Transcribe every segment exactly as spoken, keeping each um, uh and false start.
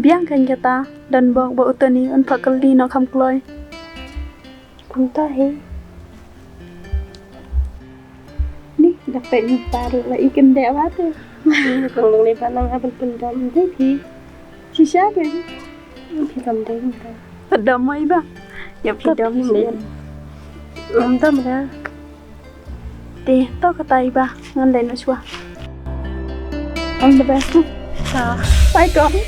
Biang kan kata, don bok ba u Tony un phah kylli noh kham kloi. Kumta hi. Ni, da peit ngi paru la i kyndeh ba te. Kong long ni ba nang ha ban pyndam dei phi. Shisha kan. Phi dam dei kumta. Phi dam mo i ba. Ïa phi dam shisha. Ngam dam da. Te, to kata i ba, ngan leit noh shuwa. All the best. Bye kong.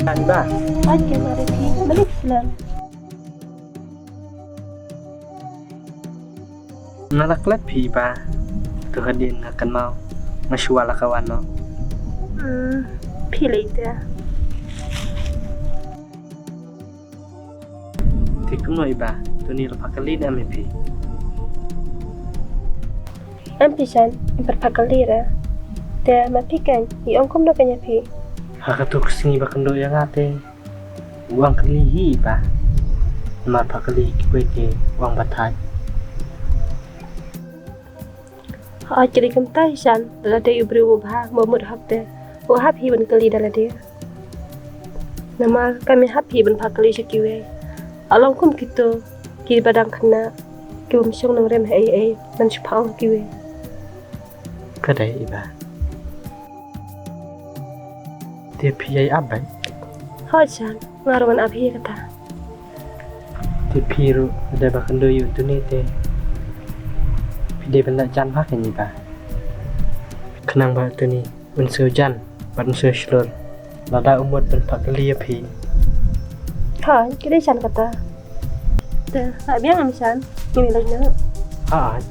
Bye ba. Bye kong, bye phi. Balik selang. Nga la klet phi ba. Tu hadien nga kynmaw. Nga shuwa la ka wan noh. Hmm, phi lei te. Te kumno i ba, Tony la phah kylli ne em ïa phi? Em phi San, em pat phah kylli re. Te ma phi kan, i ong kumno kan ïa phi? Ha katu ka sngi ba kynduh ïa nga te. U ong kylli hi i ba. Namar phah kylli kiwei te u ong ba thait. Hooid, ka dei kumta hi San, lada dei u briew u bha, ba mut hok te. U hap hi ban kylli da lade. Namar kam hap hi ban phah kylli sha kiwei. Along kum kito, kiba dang khynnah, ki bym shong nongrim ha ei ei, ban shu phah ong kiwei. Ka dei i ba. Te phi ïai ap beit? Hooid San, nga ruh ngan ap hi kata. Te phi ruh lada ba kynduh ïa u Tony te phi dei ban leh jan bha kan i ba. Khnang ba u Tony un sngewjan bad un sngewshlur. Lada u mut ban phah kylli ïa phi. Hooid, ka dei San kata. Te, la biang em San, ngin leit noh. Hooid.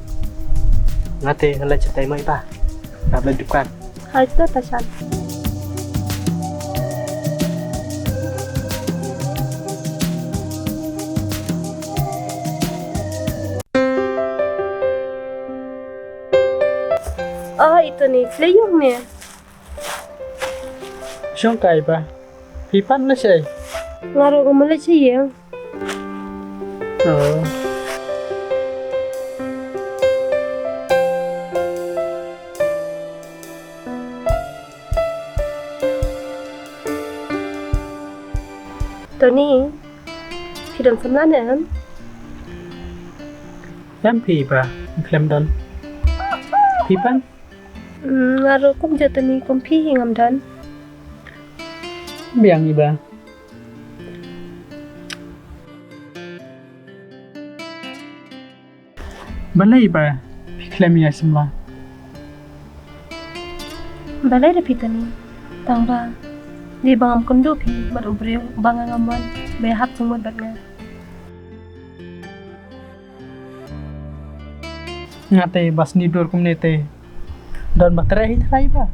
Nga te ngan leit shatei mo i ba. Nga leit dukan. Hooid, to ta San. Oh, i Tony, phi leit ïong ne? Shong kai ba. Phi pat leit shaei? Nga ruh ngam leit shaei. Oh. Tony, phi don samla ne em? Em phi ba, khlem don. Phi pat? Hmm, nga ruh kumjuh Tony, kum phi hi ngam don. Biang i ba. Balei ba phi khlem ïa samla? Balei da phi Tony? Tang ba dei ba ngam kynduh phi bad u briew ba nga ngam wan ba ïahap jingmut bad nga. Nga te ba sni dur kumne te don ba treh hi trai ba.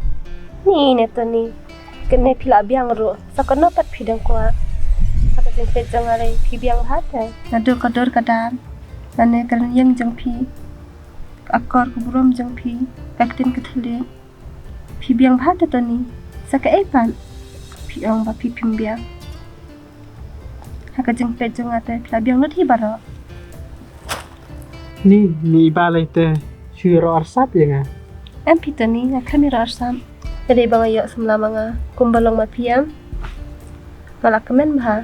Ni ne Tony. Kane phi la biang ruh. Sa kano pat phi dang kwah? Sa ka jingpeit jong nga lei phi biang bha te. Naduh ka dur ka dar. Lane ka rynïeng jong phi. Ka akor ka burom jong phi. Ka ktien ka thylliej. Phi biang bha te Tony. Sa kaei pat? Phi ong ba phi phim biang. Ha ka jingpeit jong nga te phi la biang lut hi baroh. Ni, ni i ba lei te shu ïaroh arsap ïa nga. Em phi Tony, nga khlem ïaroh arsap. Ka dei ba nga ïoh samla ma nga kumba long ma phi em. Nga la kmen bha.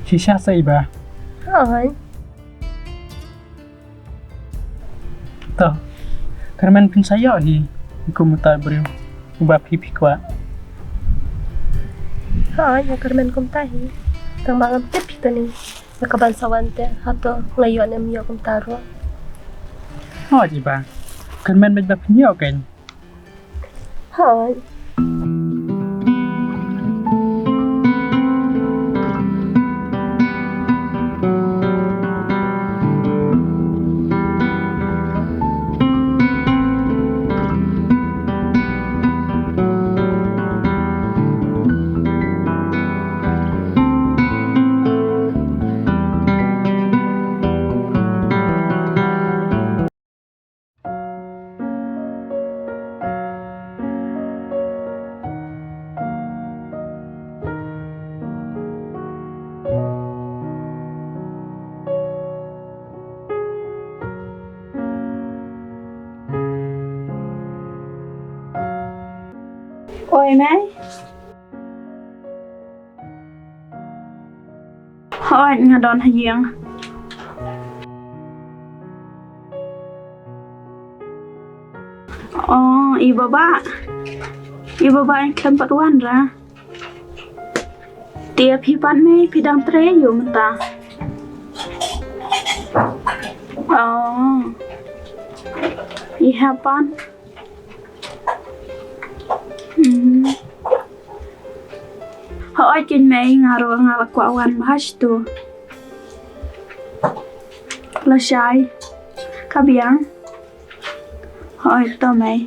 Shisha sa i ba. Hooid. To, kyrmen phin sa ïoh hi kum uta u briew uba phi phi kwah. Hooid, nga kyrmen kumta hi. Tang ba ngam tip hi Tony. Nga ka ban sa wan te, hato nga ïoh ne em ïoh kumta ruh. Hooid i ba. Kyrmen beit ba phin ïoh kein. Hooid. Oi, Mei. Hooid, nga don ha ïing. Oh, i Baba. I Baba, i khlem pat wan ra. Te phi pat, Mei, phi dang trei ïa u mynta? Oh. I hap pat. Hmm. Hooid keiñ Mei, nga ruh nga la kwah wan bha shatu. Lashai. Ka biang. Hooid to Mei.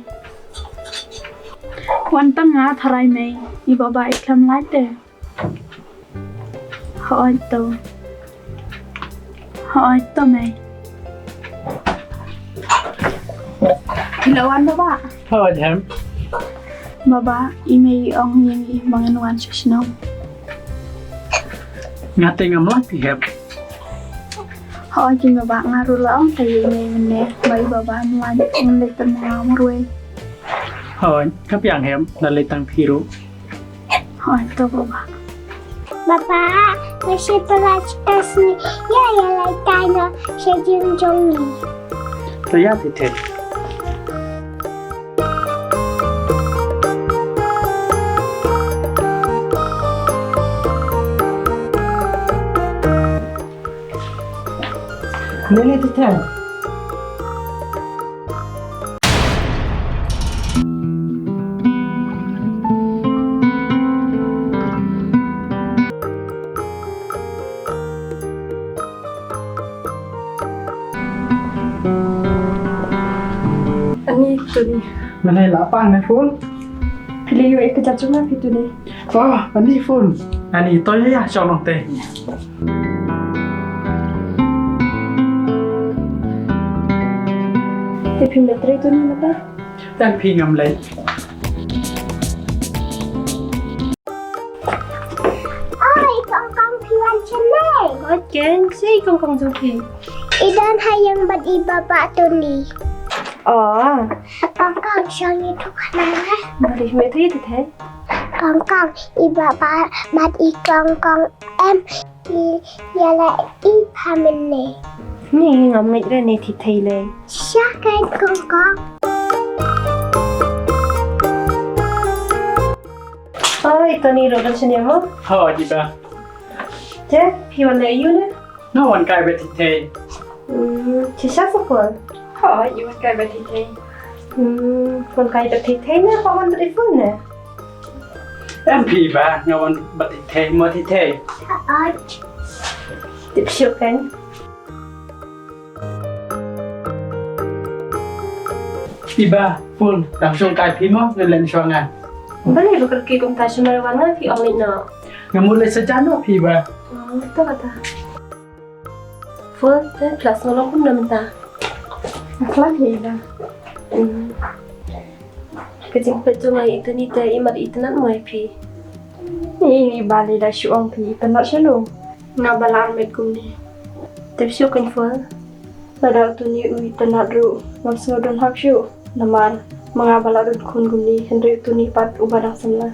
Wan tang nga tharai Mei. I Baba i khlem lait te. Hooid to. Hooid to Mei. Phi la wan Baba? Hooid hem. Baba, i Mei i ong ïa ngi ba ngan wan sha shnong. Nga te ngam lait phi hem. Hooid keiñ Baba, nga ruh la ong te ïa i Mei mynne ba i Baba im lait, ngan leit tang nga marwei. Hooid, ka biang hem, la leit tang phi ruh. Hooid to Baba. Baba, nga shu pynlait sha ka sngi, ïa ïa leit tang noh sha ïing jong ngi. To ïa Thithei. Lei lei Thithei. Ani Tony. Mynne la pang ne Phul? Phi la ïoh ïa ka jait jong nga phi Tony? Oh, ani Phul. Ani to ïa shong nongte. Te phim leit trei Tony mynta? Tang phi ngam leit. Oi, kong kong phi wan shane? Oi, ken, shi kong kong jong phi. I don ha ïing bad i Baba Tony. Oh. Kong kong shong ïa tu khana. Bari me tu ïa tu the. Kong kong, i Baba bad i kong kong em. Ïa la i pha mynne. Ni ngam ngeit re ne Thithei lei. Sha kai kong kong. Oi, Tony ruh don shane mo? Hooid i Ba. Te, phi wan leh aïu ne? Nga wan kai bad Thithei. Hmm, shisha sa Phul? Hooid, i wan kai bad Thithei. Hmm, wan kai bad Thithei ne, phi wan bad i Phul ne? Em phi Ba, nga wan bad Thithei, mo Thithei. Hooid. Tip shuh kan. I Ba, Phul, dang shong kai phi mo, ngan leit shong nga. Balei ba kyrkieh kumta, shu mar wan nga phi ong leit noh. Nga mut leit sajan noh phi Ba. Oh, to kata. Phul, te klas nga long kumno mynta? Nga khlaiñ hi Ba. Hmm. Ka jingpeit jong nga ïa i Tony te i mat itynnad mo ïa phi? Ni, ni Ba lei da shu ong phi itynnad shano. Nga ba la armet kumne. Tip shuh kan Phul. Lada u Tony u itynnad ruh ngam sngew don hok shuh. Namar ma nga ba la don khun kumne hynrei u Tony pat uba dang samla.